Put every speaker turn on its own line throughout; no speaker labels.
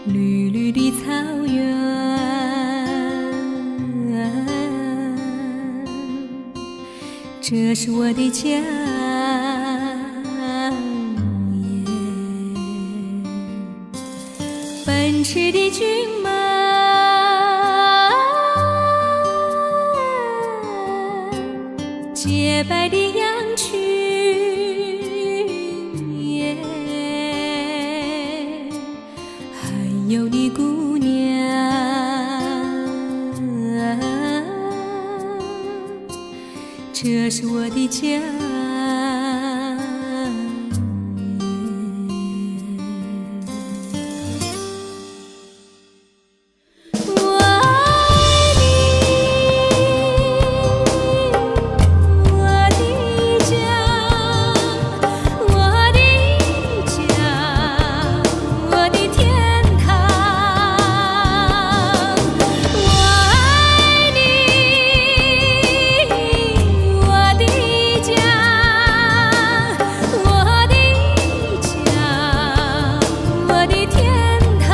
綠綠的草原，這是我的家。耶，奔馳的駿馬，潔白的羊群，耶，還有你姑娘，這是我的家。我愛你，我的家，我的家，我的天堂。我愛你，我的家，我的家，我的天堂。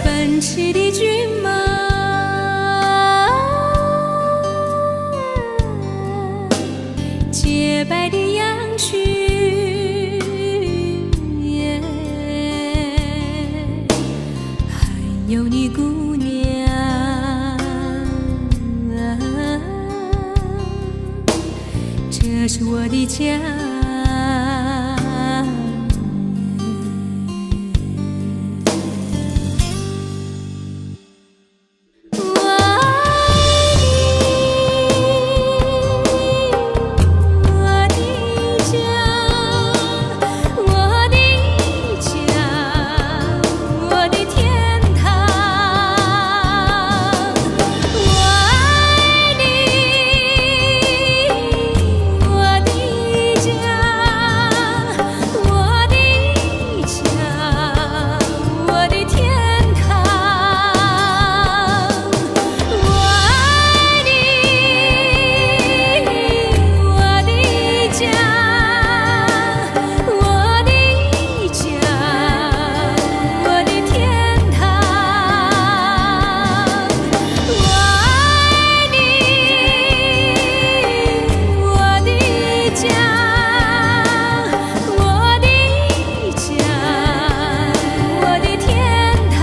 奔馳的駿馬，潔白的羊群，耶，還有你姑娘，這是我的家。我愛你，我的家，我的家，我的天堂。我愛你，我的家，我的家，我的天堂。我愛你，我的家，我的家，我的天堂。我愛你，我的家，我的家，我的天堂。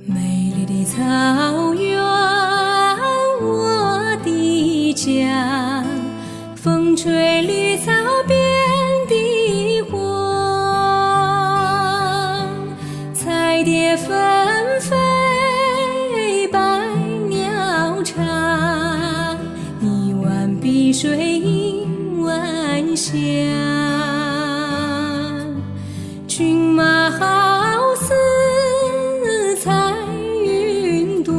美麗的草原，我的家，風吹綠草遍地黃，彩蝶紛飛，百鳥唱，一灣碧水映晚霞，駿馬好似彩雲朵，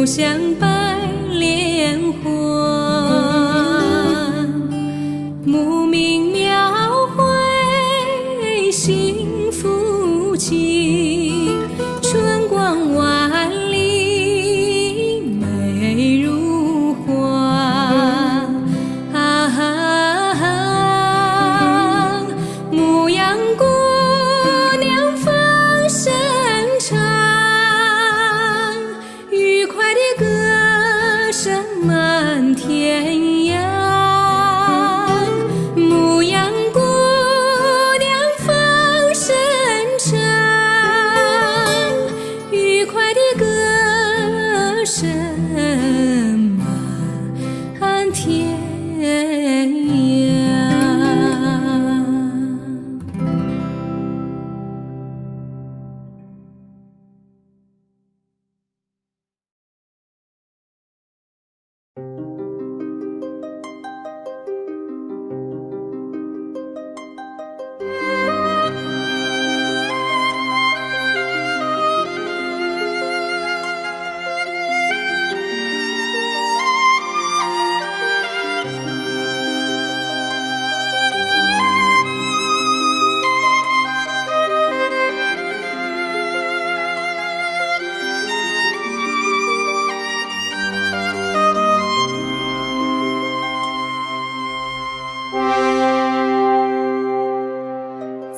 像白蓮花。牧民廟會幸福情，春光萬里美如畫。啊哈，牧羊姑娘放聲唱，愉快的歌聲滿田洋。牧羊姑娘放聲唱，愉快的歌聲滿田洋。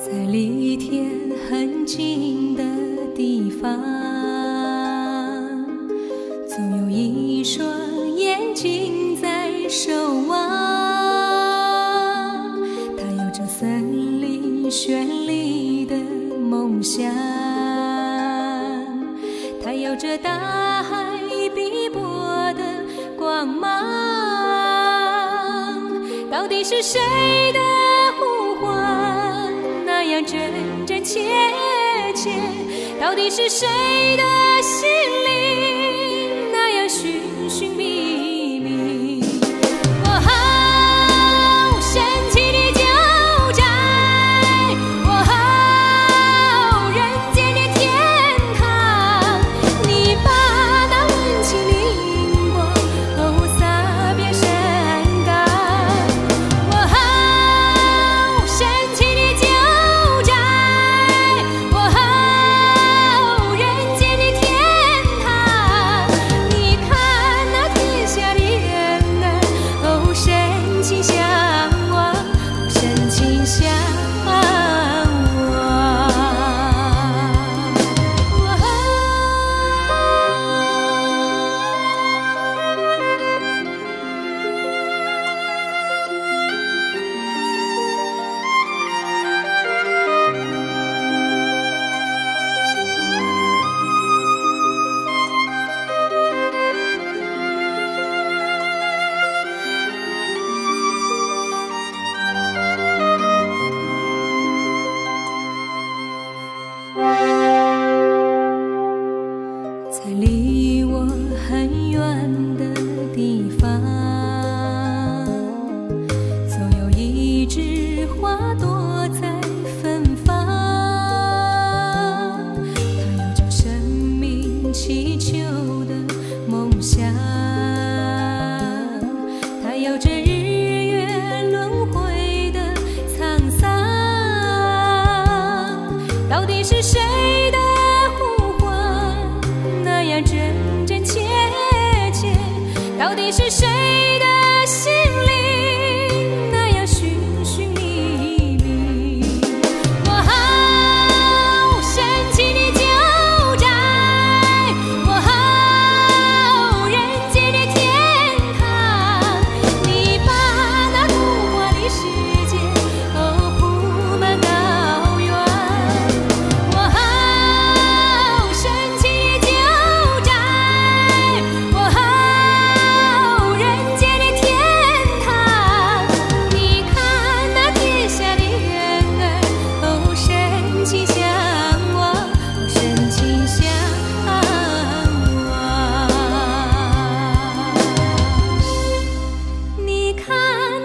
在離天很近的地方，總有一雙眼睛在守望。它有着森林絢麗的夢想，它有着大海碧波的光芒。到底是誰的呼喚，那樣真真切切？到底是誰的心靈，那樣尋尋覓覓？哦，神奇的九寨，哦，人間的天堂，你把那溫情靈光，哦，灑遍山崗。哦，神奇的九寨，哦，人間的天堂，你看那天下的人兒，哦，深情向往，深情向往。哦。在離我很遠的地方，總有一枝花朵在芬芳。它有着生命祈求的夢想，它有着日月輪迴的滄桑。到底是誰的呼喚，那樣真真切切？到底是誰的心靈，那樣尋尋覓覓？哦，神奇的九寨，哦，人間的天堂，你把那童話的世界，哦，鋪滿高原。哦，神奇的九寨，哦，人間的天堂，你看那天下的人兒，哦，深情向往，深情向往。你看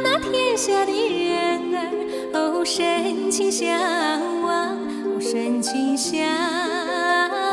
那天下的人兒，哦，深情向往，哦，深情向往。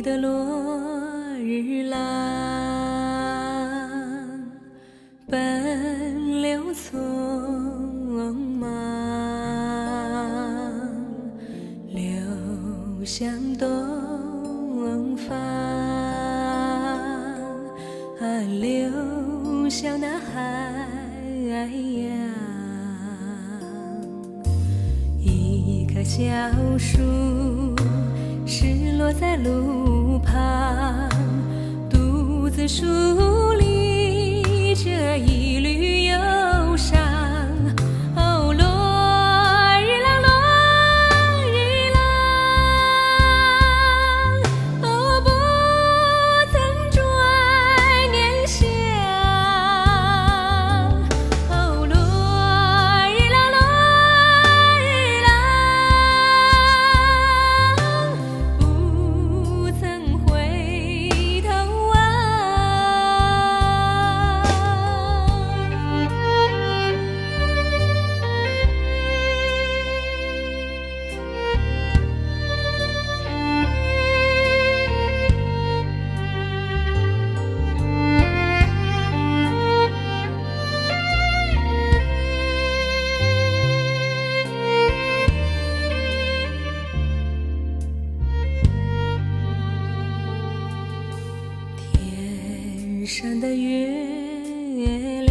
麗的落日浪，奔流匆忙，流向東方，啊，流向那海洋。一棵小樹失落在路旁，獨自樹立這一縷憂傷。哦，落日浪，落日浪，哦，不曾轉念想。哦，落日浪，落日浪，不曾回頭望。天上的月亮，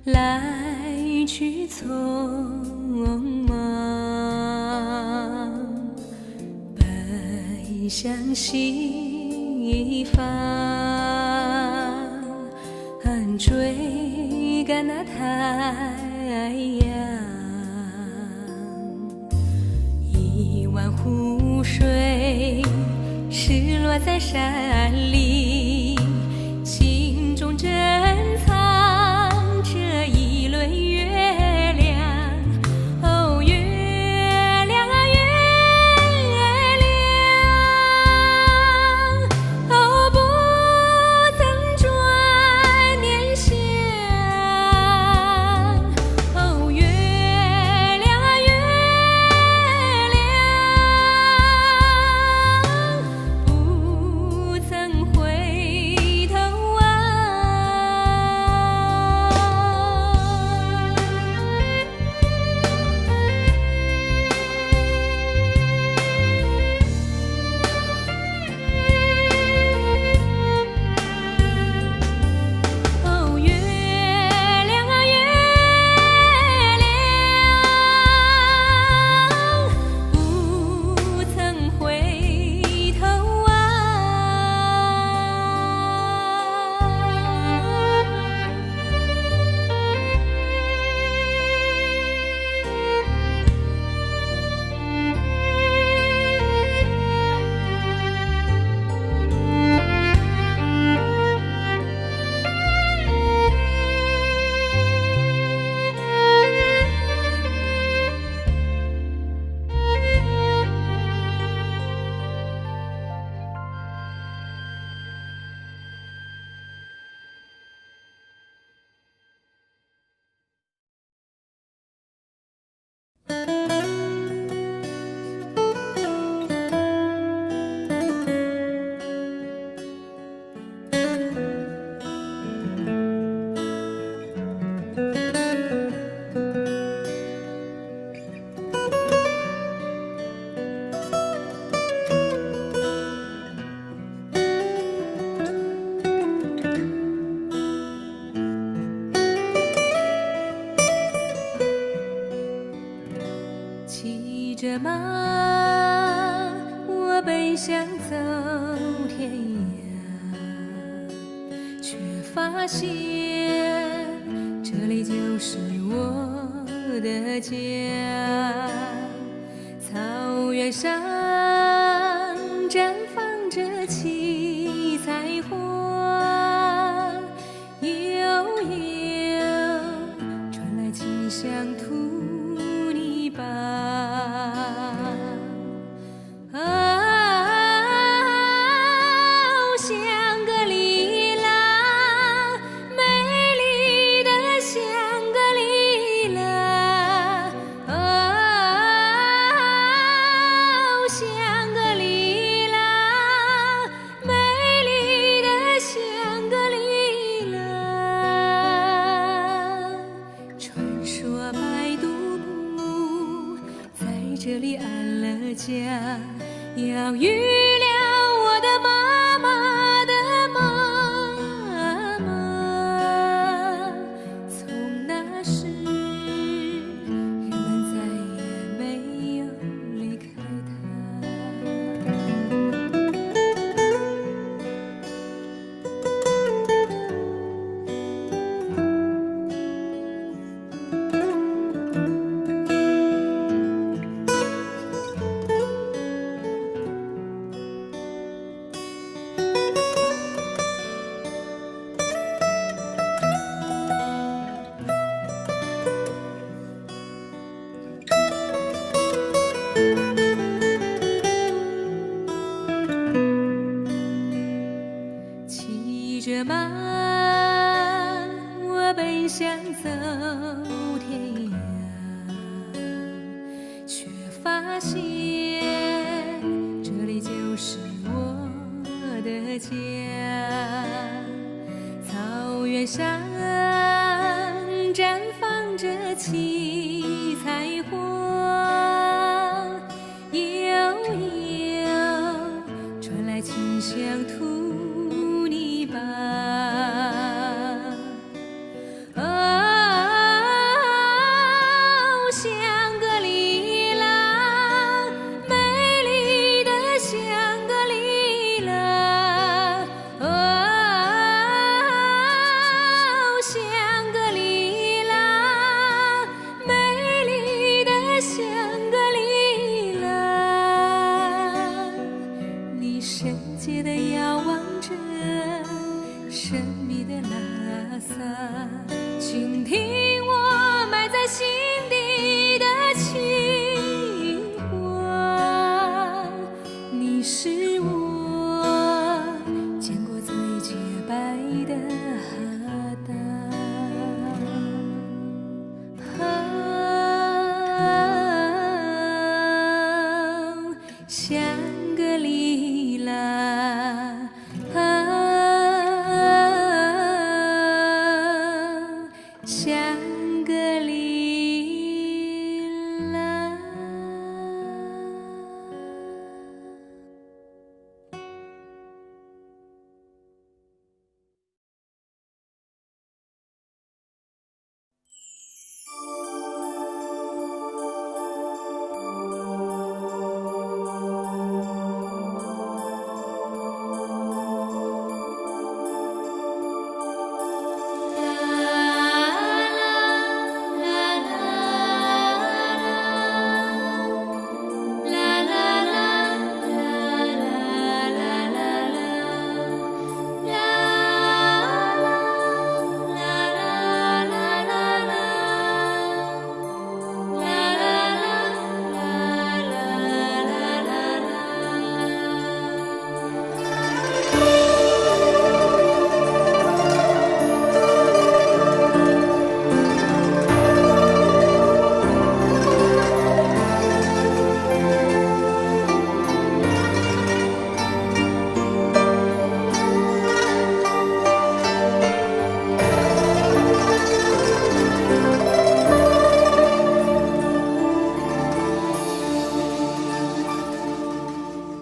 來去匆忙，奔向西方，追趕那太陽。一灣湖水失落在山裡，心中珍藏這一輪月亮。哦，月亮啊月亮，哦，不曾轉念想。哦，月亮啊月亮，不曾回頭望。哦，月亮啊月亮，不曾回頭望。騎著馬，我奔向走天涯，卻發現這裡就是我的家。草原上綻放著七彩花，悠悠傳來清香土泥巴。哦，香格里拉，美麗的香格里拉。哦，香了家，養育了我的媽媽的媽媽。從那時，人們再也沒有離開她。騎著馬，我奔向走天涯，卻發現這裡就是我的家。草原上綻放著七彩花，悠悠傳來清香土泥巴。哦，香格里拉，美麗的香格里拉。哦，香格里拉，美麗的香格里拉。你聖潔的遙望著神秘的拉薩，傾聽我埋在心底的情話。你是我見過最潔白的哈達。啊，香格里拉，啊，香格里拉。啦啦啦啦啦啦啦啦啦啦啦啦啦啦啦啦啦啦啦。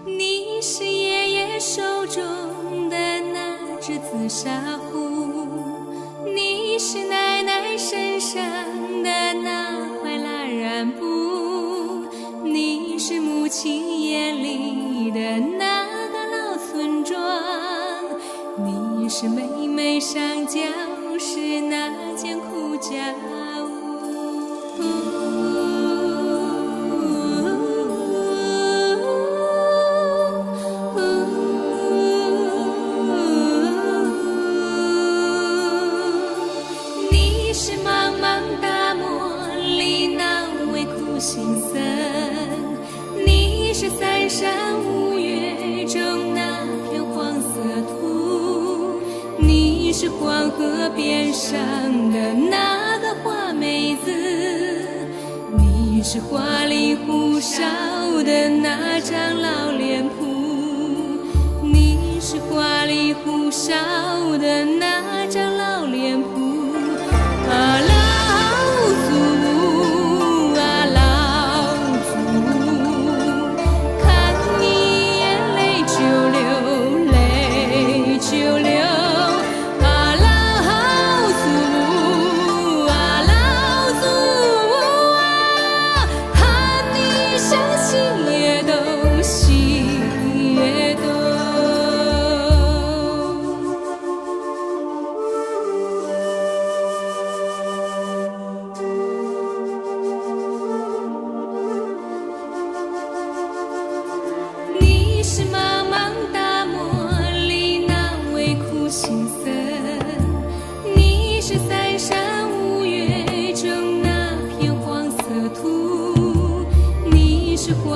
你是爺爺手中的那隻紫砂壺，你是奶奶身上的那塊蠟染布，你是母親眼裡的那個老村莊，你是妹妹上繳時那件苦家務。你是茫茫大漠裡那位苦行僧，你是三山五岳中那片黃色土，你是黃河邊上的那個花美子，你是花裡胡哨的那張老臉譜，你是花裡胡哨的那張老臉譜。啊，老祖母啊，老祖母，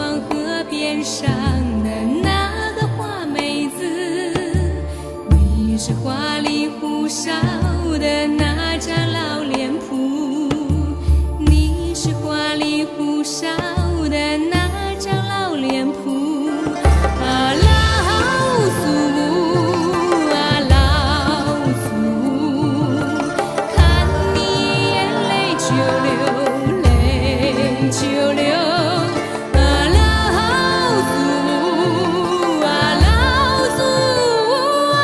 黃河邊上的那個花妹子，你是花裡胡哨的那張老臉譜，你是花裡胡哨的那張老臉譜。啊，老祖母啊，老祖母，看你眼淚就流，淚就流。啊，老祖母啊，老祖母啊，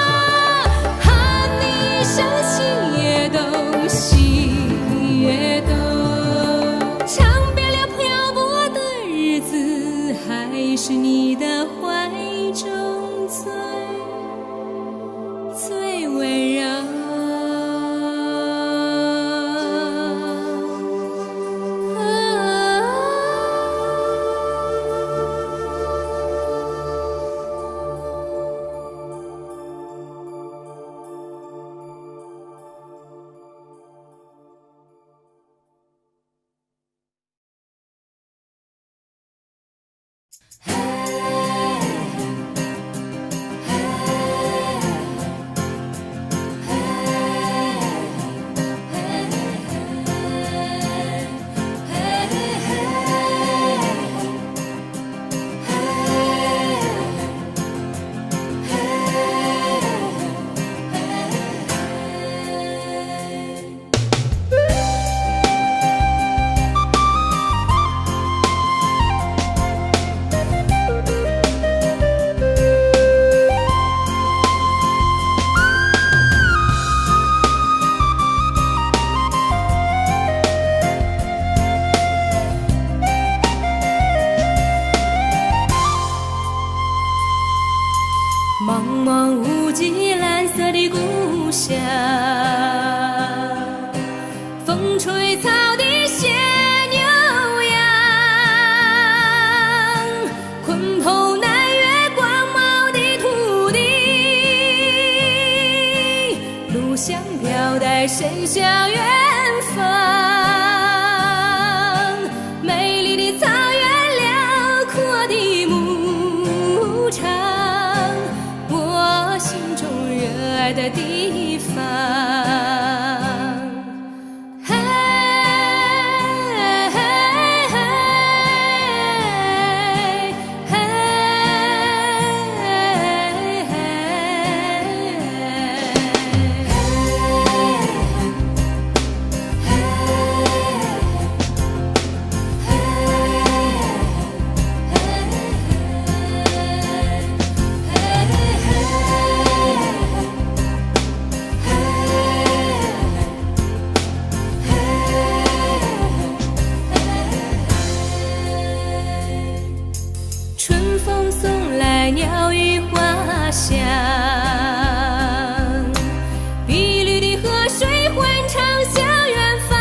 喊你一聲心也動，心也動。嘗遍了漂泊的日子，還是你的懷中最最溫柔。茫茫無際藍色的故鄉，風吹草低見牛羊，鯤鵬南越廣袤的土地，櫓香飄帶伸向遠方，美麗的草原，遼闊的牧場，我心中熱愛的地方。嘿，嘿，嘿，嘿，嘿，春風送來鳥語花香，碧綠的河水歡暢向遠方，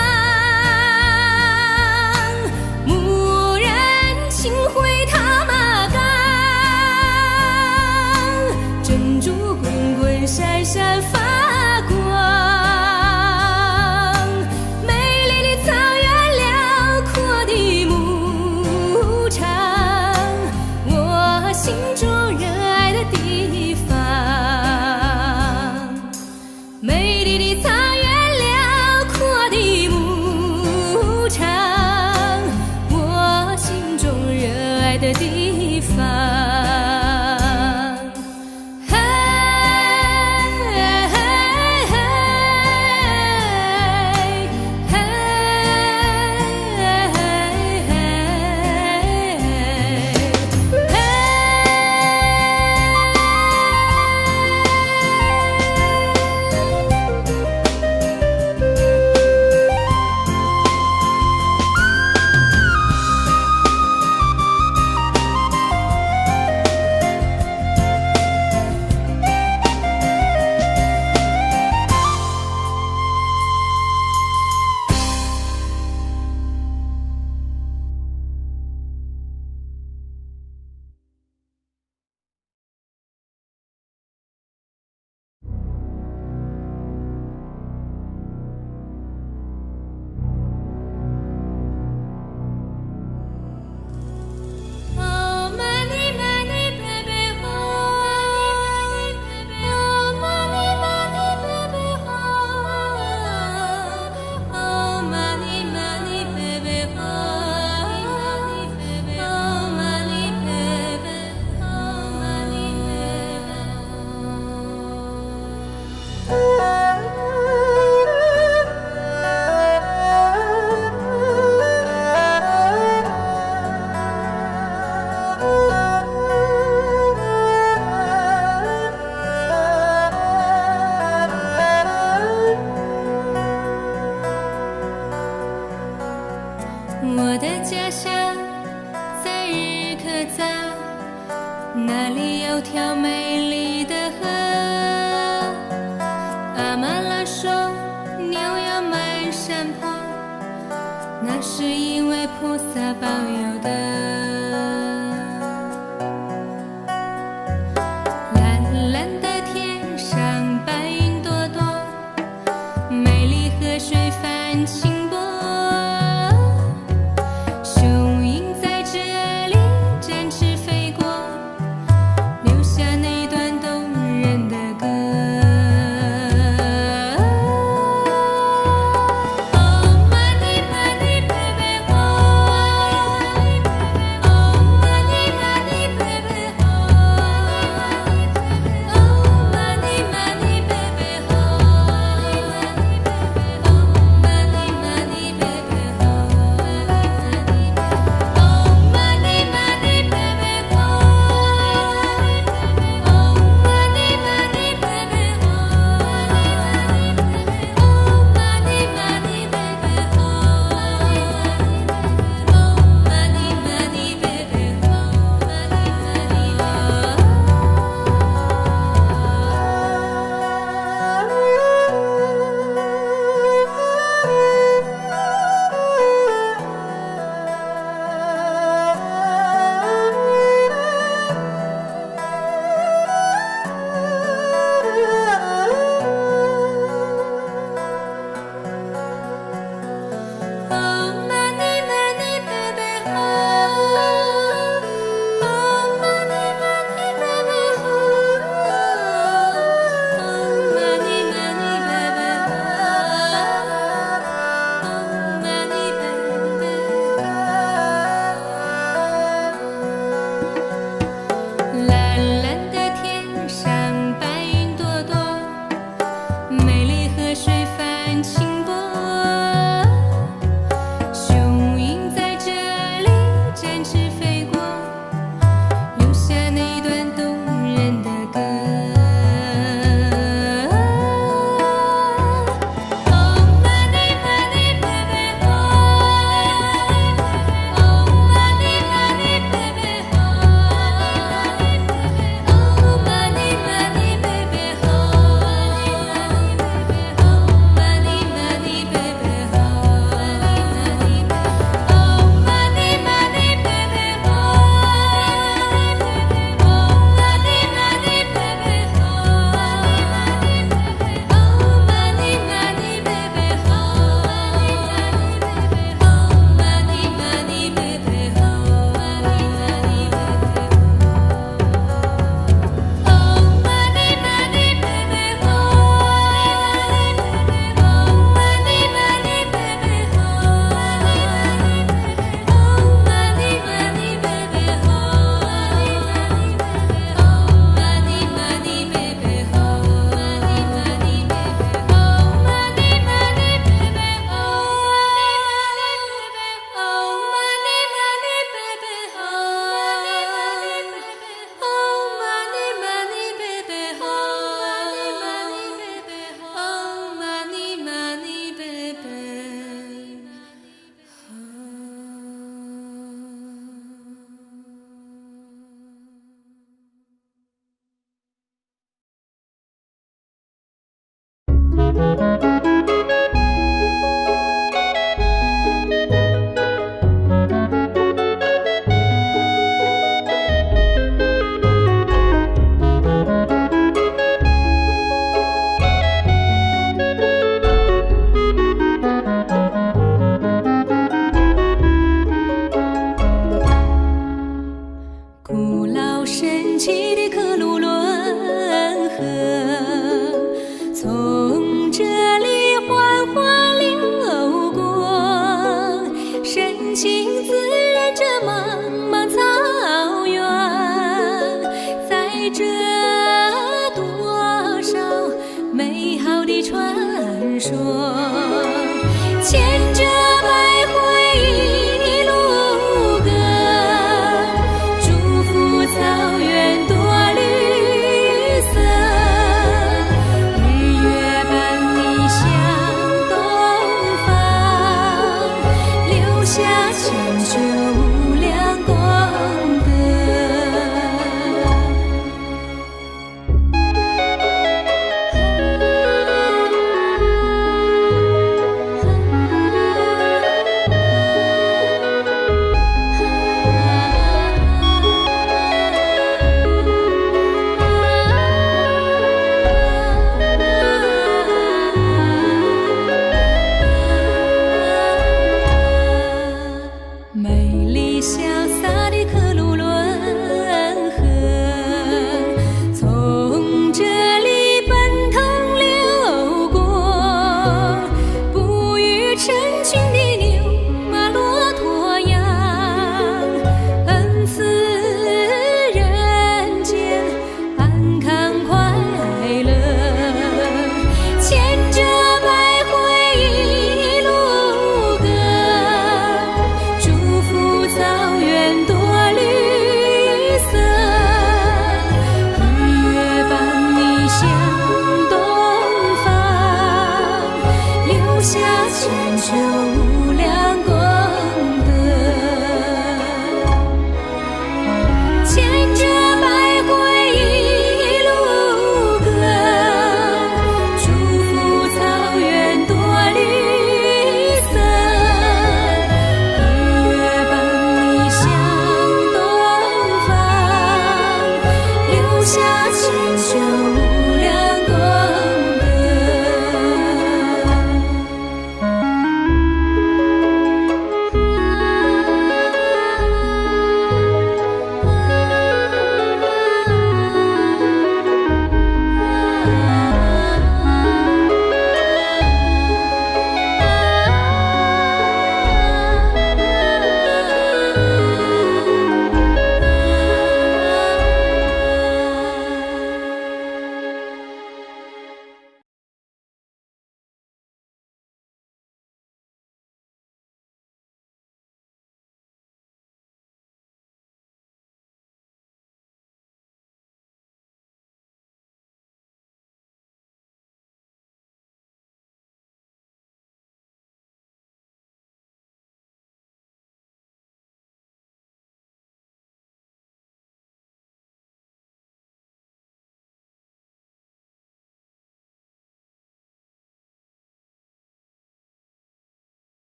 牧人輕揮套馬桿，珍珠滾滾閃閃發光，美麗的草原，遼闊的牧場，我心中熱愛的地方。美麗的草原，遼闊的牧場，我心中熱愛的地方。嘿，嘿，嘿，嘿，嘿，嘿。那裡有條美麗的河。阿媽拉說牛羊滿山坡，那是因為菩薩保佑的。藍藍的天上白雲朵朵，美麗河水泛清波。雄鷹在這裡展翅飛過，留下那段動人的歌。唵嘛呢嘛呢貝貝吽，唵嘛呢嘛呢貝貝吽，唵嘛呢嘛呢貝貝吽，唵嘛呢嘛呢貝貝吽，唵嘛呢嘛呢貝貝吽，唵嘛呢嘛呢貝貝吽，唵嘛呢嘛呢貝貝吽，唵嘛呢嘛呢貝貝吽，嘛呢嘛呢唵嘛呢嘛呢貝貝吽，唵嘛呢嘛呢貝貝吽，唵嘛呢嘛呢貝貝吽，唵嘛呢貝貝吽。藍藍的天上白雲朵朵，美麗河水泛清波。雄鷹在這裡展翅飛過，留下那段動人的歌。唵嘛呢嘛呢貝貝吽，唵嘛呢嘛呢貝貝吽，唵嘛呢嘛呢貝貝吽，唵嘛呢嘛呢貝貝吽，唵嘛呢嘛呢貝貝吽，唵嘛呢嘛呢貝貝吽，唵嘛呢嘛呢貝貝吽，唵嘛呢嘛呢貝貝吽，唵嘛呢嘛呢貝貝吽，唵嘛呢嘛呢貝貝吽，唵嘛呢嘛呢貝貝吽，唵嘛呢嘛呢貝貝吽，唵嘛呢嘛呢貝貝吽，唵嘛呢嘛呢貝貝吽，唵嘛呢嘛呢貝貝吽，唵嘛呢嘛呢貝貝吽。古老神奇的克魯倫河，從這裡緩緩流過，深情滋潤這茫茫草原，載著多少美好的傳說，牽著百回一路歌，祝福草原多綠色。下親像